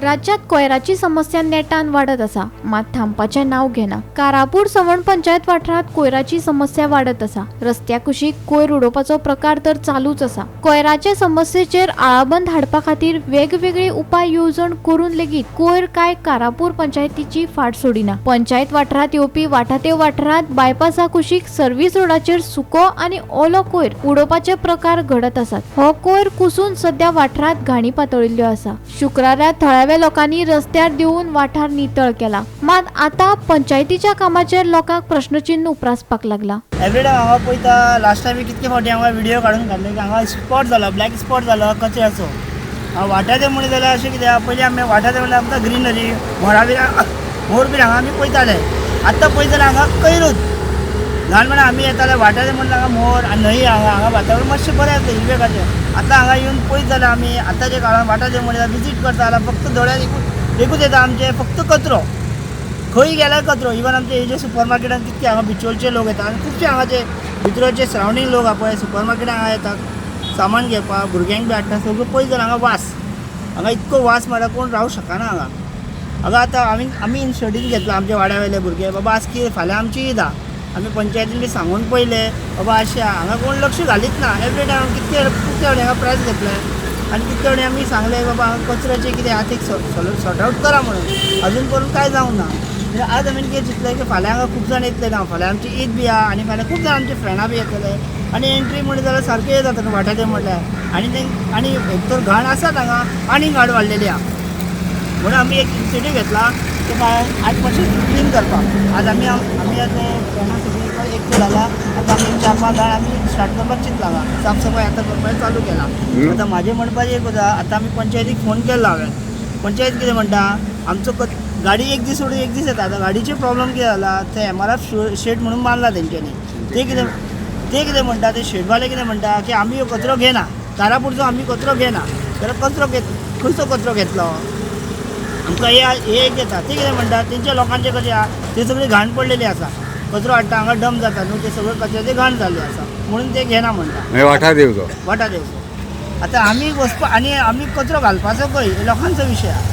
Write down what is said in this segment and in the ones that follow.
राज्यात कोयराची समस्या नेटान वाडत आसा, मात थांबपाचें नांव घेना. कारापूर सवण पंचायत वाठारांत कोयराची समस्या वाडत आसा. रस्त्या कुशीक कोयर उडोवपाचो प्रकार तर चालूच आसा. कोयराचे समस्येचेर आळाबंद हाडपा खातीर वेगवेगळे उपाय येवजण करून लेगीत कोयर काय कारापूर पंचायतीची फाट सोडिना. पंचायत वाठारांत येवपी वाठादेव वाठारांत बायपासा कुशीक सर्व्हिस रोडाचेर सुको आनी ओलो कोयर उडोवपाचे प्रकार घडत आसात. हो कोयर कुसून सध्या वाठारांत घाणी पातळिल्ल्यो आसा. शुक्रारा थळाव्या लोकांनी रस्त्यार देंवून वाठार नितळ केला, मात आता पंचायतीच्या कामाचेर लोकांक प्रश्नचिन्ह उप्रासपाक लागला. एवरी टायम हांगा पळयता, लास्ट टायम कितके फावटी हांगा व्हिडिओ काडून घातले की हांगा स्पॉट जाला, ब्लॅक स्पॉट जाला कचऱ्याचो. वाट्याचे म्हणलें जाल्यार अशें कितें, पयलीं आमी वाट्याचे म्हणल्यार आमकां ग्रिनरी, मोरा बीन मोर बीन हांगा आमी पळयताले. आतां पळयत जाल्यार हांगा कैरूच. ल्हानपणा आमी येताले वाट्याचे म्हणल्यार हांगा मोर आनी न्हंय, हांगा हांगा वातावरण मातशें बरें आसलें, हिरवेगाचें. आतां हांगा येवन पळयत जाल्यार आमी आतांच्या काळान वाट्याचे म्हणल्यार विजीट करता जाल्यार फक्त दोळ्यार एकूच येता आमचें, फक्त कचरो. खंय गेल्यार कचरो. इवन आमचे हे जे सुपर मार्केटान कितके हांगा बिचोलचे लोक येता आनी खुबशे हांगाचे भितरचे सरावंडींग लोक आहा पळय, सुपर मार्केटान हांगा येता सामान घेवपाक, भुरग्यांक बी हाडटा. सगळें पळयत जाल्यार हांगा वास, हांगा इतको वास म्हळ्यार कोण रावंक शकना हांगा. हांगा आतां आमी इनिशिएटीव घेतला आमच्या वाड्या वयले भुरगे, बाबा आज कितें फाल्यां आमची ईद आहा. आमी पंचायतीन बी सांगून पळयलें बाबा अशें हांगा कोण लक्ष घालीत ना. एवरी टायम कितके कितके फावटी हांगा प्रायस घेतले आनी कितके फावटी आमी सांगलें बाबा हांगा कचऱ्याचें कितें आहा तें सॉर्ट आवट करा म्हणून, अजून करून कांय जावंक ना. म्हणजे आज आमी कितें चिंतलें की फाल्यां हांगा खूब जाण येतले ना, फाल्यां आमची ईद बी आहा आनी फाल्यां खूब जाण आमचे फ्रेंडां बी येतले आनी एंट्री म्हणलें जाल्यार सारकें जाता न्हू वाट्याचें म्हणल्यार. आनी ते आनी एक तर घाण आसात हांगा आनी घाण वाडलेली आहा, म्हणून आमी एक इनिशिएटीव घेतला की आज मातशें क्लीन करपाक. आज आमी आमी आतां फ्रेंडां सगळीं एक जाला, आतां आमी 4-5 जाण आमी स्टार्ट करपाक चिंतला, हांगा साफ सफाय आतां करपाक चालू केला. आतां म्हाजें म्हणपाचें एक आसा, आतां आमी पंचायतीक फोन केलो हांवें. पंचायत कितें म्हणटा, आमचो गाडी एक दीस सोडून एक दीस येता. आतां गाडीचे प्रॉब्लम कितें जाला, ते MRF शेड म्हणून बांदला तेंच्यांनी. ते कितें म्हणटा, ते शेडवाले कितें म्हणटा की आमी हो कचरो घेना, कारापूरचो आमी कचरो घेना. जाल्यार कचरो खंयचो कचरो घेतलो आमकां हे एक येता. ते कितें म्हणटा, तेंच्या लोकांचें कशें आहा, ते सगळी घाण पडलेली आसा, कचरो हाडटा हांगा डंप जाता न्हू, ते सगळें कचऱ्याचें घाण जाल्ली आसा म्हणून ते घेना म्हणटा. वाठादेवचो, वाठादेवचो. आतां आमी वचपा आनी आमी कचरो घालपाचो खंय, लोकांचो विशय आहा.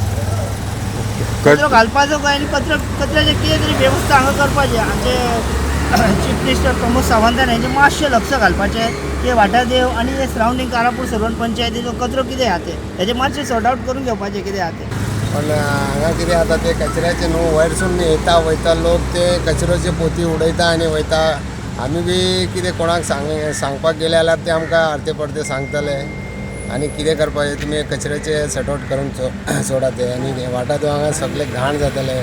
कचरो घालपाचो खंय आनी कचऱ्याचें कितें तरी वेवस्था हांगा करपाची. आमचे चीफ मिनिस्टर प्रमोद सावंतान हेंचें मातशें लक्ष घालपाचें की वाठादेव आनी हे सरावंडींग कारापूर सर्वण पंचायतीचो कचरो कितें आहा तें, हेजें मातशें सॉर्ट आवट करून घेवपाचें कितें आहा तें. पण हांगा कितें जाता ते कचऱ्याचे न्हू वयरसून येता वयता लोक, ते कचऱ्याचे पोती उडयता आनी वयता. आमी बी कितें कोणाक सांगपाक गेले जाल्यार ते आमकां आरते परते सांगतले आनी कितें करपाचें, तुमी कचऱ्याचे सॉर्ट आवट करून सोडा ते. आनी वाठादेव हांगा सगळे घाण जातले,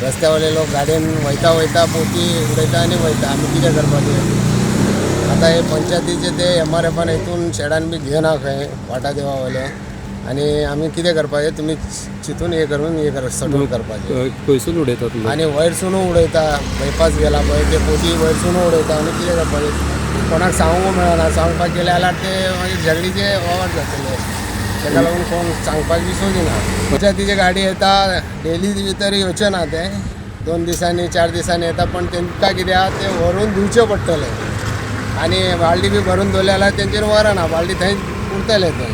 रस्त्या वयले लोक गाडयेन वयता वयता पोती उडयता आनी वयता. आमी कितें करपाचें आतां हे पंचायतीचे ते MRFान हितून शेडान बी घेना खंय वाठादेवा वयले, आनी आमी कितें करपाचें तुमी चिंतून हे करून हे कर सॉर्ट आवट करपाचें. खंयसून उडयतात आनी वयरसून उडयता, बायपास गेला पळय ते पोती वयरसून उडयता. आनी कितें करपाचें, कोणाक सांगूंक मेळना, सांगपाक गेले जाल्यार ते मागीर झगडीचे वावर जातले, ताका लागून कोण सांगपाक बी सोदिना. पंचायतीची गाडी येता डेली तरी येवचें ना, ते 2 दिसांनी 4 दिसांनी येता, पण तांकां कितें आहा ते व्हरून दिवचें पडटलें. आनी बालडी बी भरून दवरले जाल्यार तेंचेर व्हरना, बालडी थंय उरतले ते.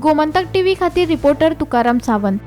गोमंतक टीव्ही खातीर रिपोर्टर तुकाराम सावंत.